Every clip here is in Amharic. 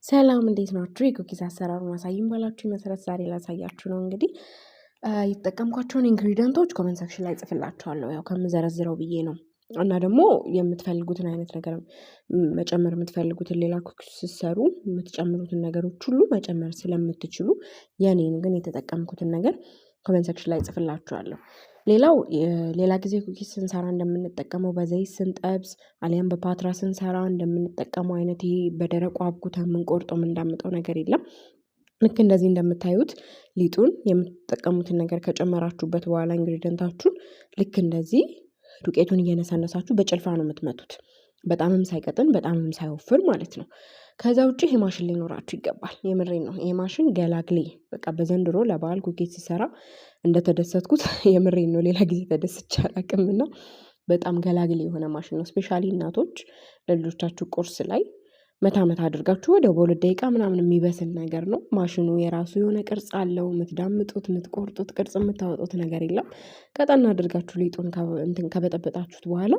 ሰላም እንዴት ናችሁ? የ cookies አሰራሩን አሳይን ባላችሁ መሰረት ዛሬ ላሳያችሁ ነው። እንግዲህ የተጠቀምኳቸውን ingredient ኦች comment section ላይ ጽፍላችኋለሁ፣ ያው ከምዘረዝረው ብዬ ነው። እና ደግሞ የምትፈልጉትን አይነት ነገር መጨመር የምትፈልጉትን ሌላ cookies ስትሰሩ የምትጨምሩትን ነገሮች ሁሉ መጨመር ስለምትችሉ የኔን ግን የተጠቀምኩትን ነገር comment section ላይ ጽፍላችኋለሁ። ሌላው ሌላ ጊዜ cookies ስንሰራ እንደምንጠቀመው በዘይት ስንጠብስ አሊያም በፓትራ ስንሰራ እንደምንጠቀመው አይነት ይሄ በደረቁ አብኩተን የምንቆርጠው የምንዳምጠው ነገር የለም። ልክ እንደዚህ እንደምታዩት ሊጡን የምትጠቀሙትን ነገር ከጨመራችሁበት በኋላ ingredient ኣችሁን ልክ እንደዚህ ዱቄቱን እየነሰነሳችሁ በጭልፋ ነው የምትመቱት። በጣምም ሳይቀጥን በጣምም ሳይወፍር ማለት ነው። ከዛ ውጪ ይሄ ማሽን ሊኖራችሁ ይገባል። የምሬን ነው። ይሄ ማሽን ገላግሌ በቃ በዘንድሮ ለበዓል cookies ስሰራ እንደተደሰትኩት የምሬን ነው። ሌላ ጊዜ ተደስቼ አላውቅም። እና በጣም ገላግሌ የሆነ ማሽን ነው። Specially እናቶች ለልጆቻችሁ ቁርስ ላይ መታ መታ አድርጋችሁ ወዲያው በ2 ደቂቃ ምናምን የሚበስል ነገር ነው። ማሽኑ የራሱ የሆነ ቅርጽ አለው። የምትዳምጡት፣ የምትቆርጡት፣ ቅርጽ የምታወጡት ነገር የለም። ቀጠን አድርጋችሁ ሊጡን እንትን ከበጠበጣችሁት በኋላ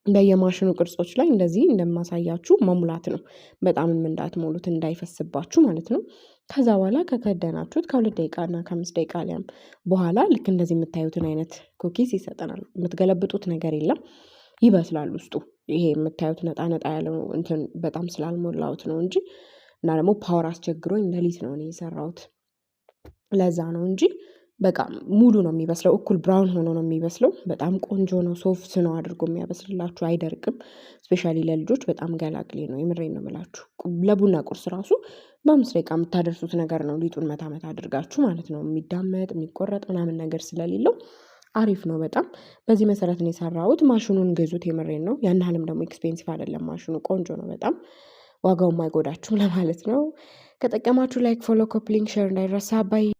በየማሽኑ ቅርጾች ላይ እንደዚህ እንደማሳያችሁ መሙላት ነው። በጣምም እንዳትሞሉት እንዳይፈስባችሁ ማለት ነው። ከዛ በኋላ ከከደናችሁት ከ2 ደቂቃ እና ከ5 ደቂቃ ሊያም በኋላ ልክ እንደዚህ የምታዩትን አይነት cookies ይሰጠናል። የምትገለብጡት ነገር የለም። ይበስላል ውስጡ። ይሄ የምታዩት ነጣ ነጣ ያለው እንትን በጣም ስላልሞላሁት ነው እንጂ እና ደግሞ power አስቸግሮኝ ሌሊት ነው እኔ የሰራሁት። ለዛ ነው እንጂ በቃ ሙሉ ነው የሚበስለው። እኩል brown ሆኖ ነው የሚበስለው። በጣም ቆንጆ ነው። Soft ነው አድርጎ የሚያበስልላችሁ፣ አይደርቅም። Specially ለልጆች በጣም ገላግሌ ነው። የምሬን ነው የምላችሁ። ለቡና ቁርስ ራሱ በ5 ደቂቃ የምታደርሱት ነገር ነው። ሊጡን መታ መታ አድርጋችሁ ማለት ነው። የሚዳመጥ የሚቆረጥ ምናምን ነገር ስለሌለው አሪፍ ነው በጣም። በዚህ መሰረት ነው የሰራሁት። ማሽኑን ግዙት፣ የምሬን ነው። ያን ያህልም ደግሞ expensive አይደለም ማሽኑ፣ ቆንጆ ነው በጣም፣ ዋጋውም አይጎዳችሁም ለማለት ነው። ከጠቀማችሁ like፣ follow፣ copy link፣ share እንዳይረሳ። Bye።